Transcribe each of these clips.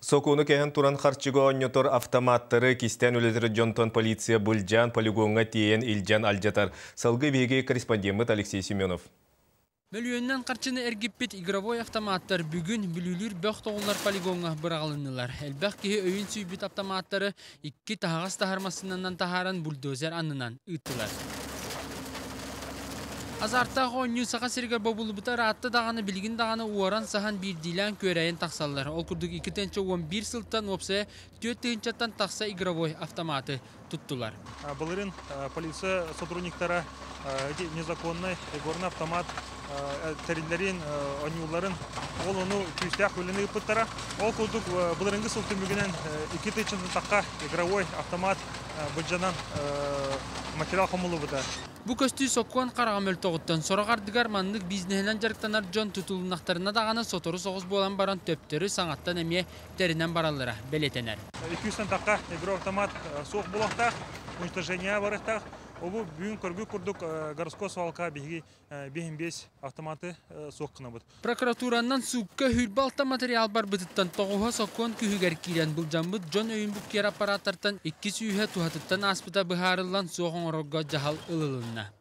Сокуону кэһэн туран харчыга оонньотор автоматтары кистээн үлэлэтэр дьонтон полиция былдьаан полигоҥҥа тиэйэн илдьэн алдьатар. Салгыы биһиги корреспондеммыт Алексей Семенов. Мөлүйүөнүнэн харчыны эргиппит игровой автоматтар бүгүн Бүлүүлүүр бөх тоҕуллар полигоҥҥа быраҕылыннылар. Элбэх киһи өйүн сүүйбүт автоматтары икки таһаҕас таһар массыынанан таһааран бульдозер аннынан ыыттылар. Азартаах оонньуу Саха сиригэр бобуллубута ыраатта даҕаны билигин даҕаны уоран-саһан биирдиилээн күөрэйэн тахсаллар. Ол курдук 2011 сылтан уопсайа 4 тыһыынчаттан тахса игровой автоматы туттулар. Былырын полиция сотрудниктара эти незаконный игорный автомат тэриллэрин, оонньууларын ол ону күүстээх үлэни ыыппыттара. Ол курдук былырыҥҥы сыл түмүгүнэн 2 тыһыынчаттан тахса игровой автомат былдьанан материал хомуллубута. Бу көстүү сокуон хараҕа мөлтөҕүттэн сорох ардыгар маннык бизнеһинэн дьарыктанар дьон тутулуннахтарына даҕаны сотору соҕус буолан баран төптөрү саҥаттан эмиэ тэринэн бараллара бэлиэтэнэр. 200 тахса игровой автомат суох буолуохтаах, уничтожение барыахтаах. Обу бүгүн көргү курдук городской свалка биһиги 5 автоматы суох гынабыт. Прокуратуранан суукка 26 материал барбытыттан тоҕуһа сокуон күүһүгэр киирэн былдьаммыт дьон өйүн буккуйар аппараттартан 200-һэ туһатыттан ааспыта быһаарыллан суох оҥорорго дьаһал ылылынна.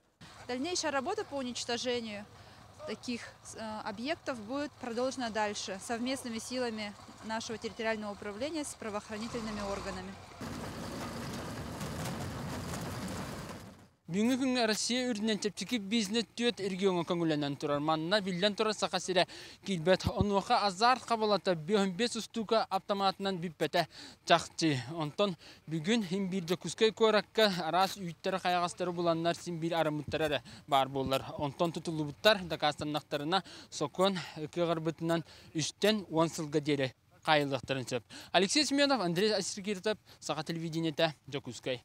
Дальнейшая работа по уничтожению таких объектов будет продолжена дальше совместными силами нашего территориального управления с правоохранительными органами. Бүгүҥҥү күҥҥэ Россия үрдүнэн чэпчэки бизнес түөрт региоҥҥа көҥүллэнэн турар. Манна биллэн турар Саха сирэ киирбэт. Онуоха азарт хабалата 5 устуука автоматынан бүппэтэ чахчы. Онтон бүгүн хим биир Дьокуускай куоракка араас үүттэр хайаҕастары буланнар син биир арыммыттар эрэ баар буоллар. Онтон тутуллубуттар дакаастаннахтарына сокуон кыаҕарбытынан 3-тэн 10 сылга диэри хаайыллыахтарын сөп. Алексей Семенов, Андрей Асиргиртов, Саха телевидениетэ, Дьокуускай.